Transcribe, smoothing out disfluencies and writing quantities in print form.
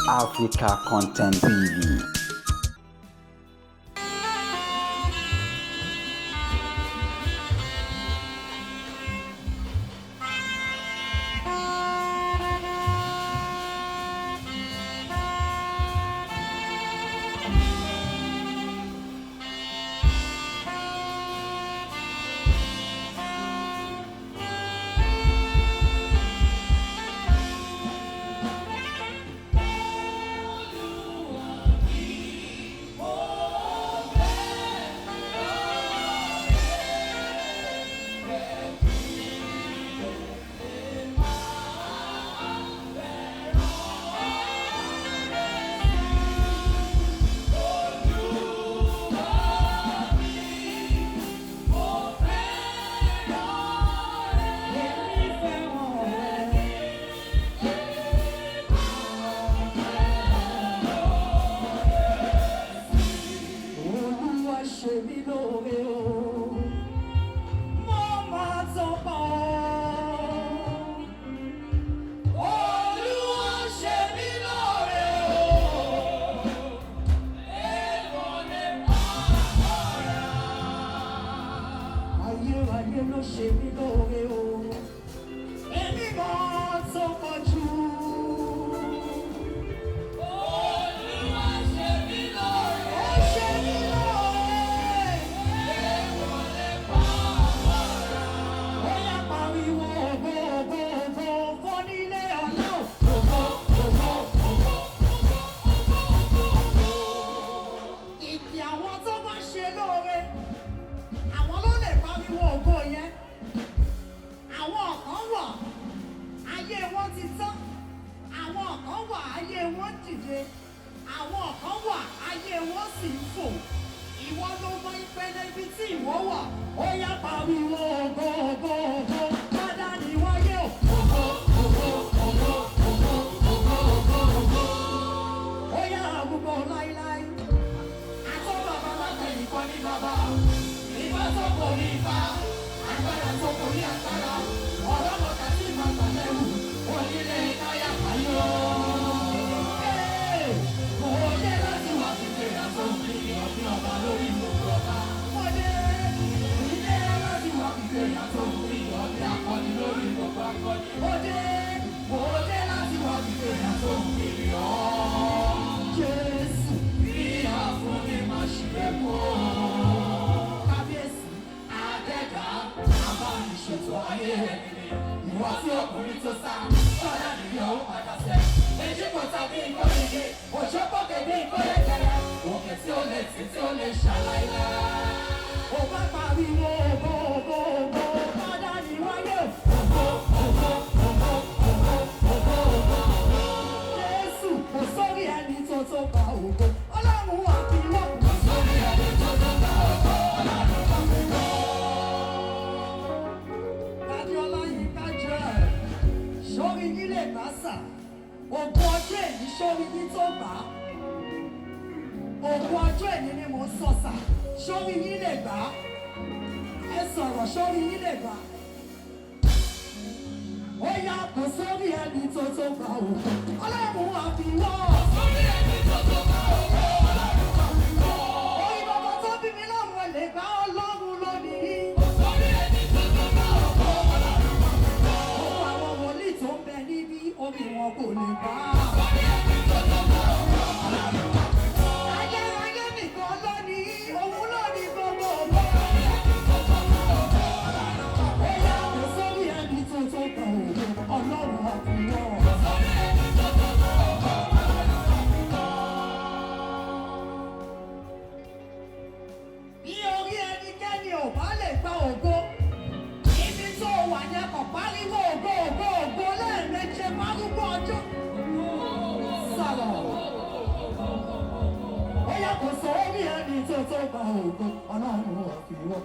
Africa Content TV. Olúwa ṣe mí lóore o, mo máa tọpọ̀. Olúwa ṣe mí lóore o, èèmọ̀ lè pa ọ̀rá. Ayérayé ló ṣe mí lóore o, èmi máa tọpọ̀ jù. Olúwa ṣe mí lóore. Ó ṣe mí lóore. Èèmọ̀ lè pa ọ̀rá. Ó yá pariwo ògo ògo ògo fọ́nílé ọlá. Ògo ògo ògo ògo ògo ògo. Ìdí àwọn tó bá ṣe lóore, àwọn ló lè pariwo ògo yẹn. Àwọn kan wà, ayé wọn ti tán. Àwọn kan wà, ayé wọn dìde. Àwọn kan wà, ayé wọn sì ń fò. Ìwọ ló mọ ìpele ibi tí ìwọ wà. Ó yá pariwo ògo ògo ògo. Kádà ní wáyé o. Ògo ògo ògo ògo ògo ògo ògo. Ó yá àgùnbọ̀ láíláí. Àtọ́ bàbá látẹ̀yìn kan ní bàbá. Ìbá tó kò ní ìbá. Agbára tó kò ní agbára. Ọlọ́mọ kàtí bàbá lẹ́rù. Onílé káyà káyọ̀. Ee, Mo dé láti wá sí ìgbéra tó ń fi ọ̀gbìn ọba lórí gbogbo ọba. Mo dé ilé láti wá sí ìgbéra tó ń fi ọ̀gbìn akọni lórí gbogbo akọni. Mo dé, mo dé láti wá sí ìgbéra tó ń fi ọ̀. Jésù bí àfúnni máa ṣe kó. Kábíyèsí, àdẹ́gà, àbániṣètò ayé ẹni ni. Ìwọ tí ọkùnrin tó sá, sọ́dá nìyẹn ó padà sẹ́. Èjì kò tàbí ìkọ́lẹ́gẹ́, òjò pọ̀kẹ́ bí ìkọ́lẹ́kẹ́rẹ́. Òkè tí ó lè tí tí ó lè ṣàlàyé. Ó bá pariwo ògo ògo ògo, padà ní wáyé. Ògo ògo ògo ògo ògo ògo. Jésù kò sórí ẹni tó tó gba ògo. Ọlọ́run wà fi wọ́n. Kò sórí ẹni tó tó gba ògo. Ọlọ́run wà fi wọ́n. Adéọlá yìí ká jẹ́ ẹ̀. Sórí nílé gbàsà. Ògùn ọjọ́ èyí sórí ní tó gbà á. Ògùn ọjọ́ èyí ni mò ń sọ sà. Sórí nílé gbà á. Ẹ sọ̀rọ̀ sórí nílé gbà á. Ó yá kò sórí ẹni tó tó gba ògùn. Ọlọ́run wà fi wọ́n. Sórí ẹni tó tó gba ògùn. Ọlọ́run wà fi wọ́n. Orí bàbá tó bí mi lọ́rùn ẹ̀ lè gbà Ọlọ́run lónìí. Sórí ẹni tó tó gba ògùn. Ọlọ́run wà fi wọ́n. Gbogbo àwọn wòlíì tó ń bẹ níbí orí wọn kò lè gbà. Sórí ẹni tó tó gba ògùn. Ọlọ́run wà fi wọ́n. Ayérayé nìkan lónìí, òun lónìí gbogbo ògo. Ó yá kò sórí ẹni tó tó gba ògo. Ọlọ́run wà fi wọ́n. Bí orí ẹnikẹ́ni ò bá lè gba ògo, ibi tó wà yẹn kò pariwo ògo ògo ògo lẹ́ẹ̀méje márùnún ọjọ́. Sọ̀rọ̀. Ó yá kò sórí ẹni tó tó gba ògo, Ọlọ́run wà fi wọ́n.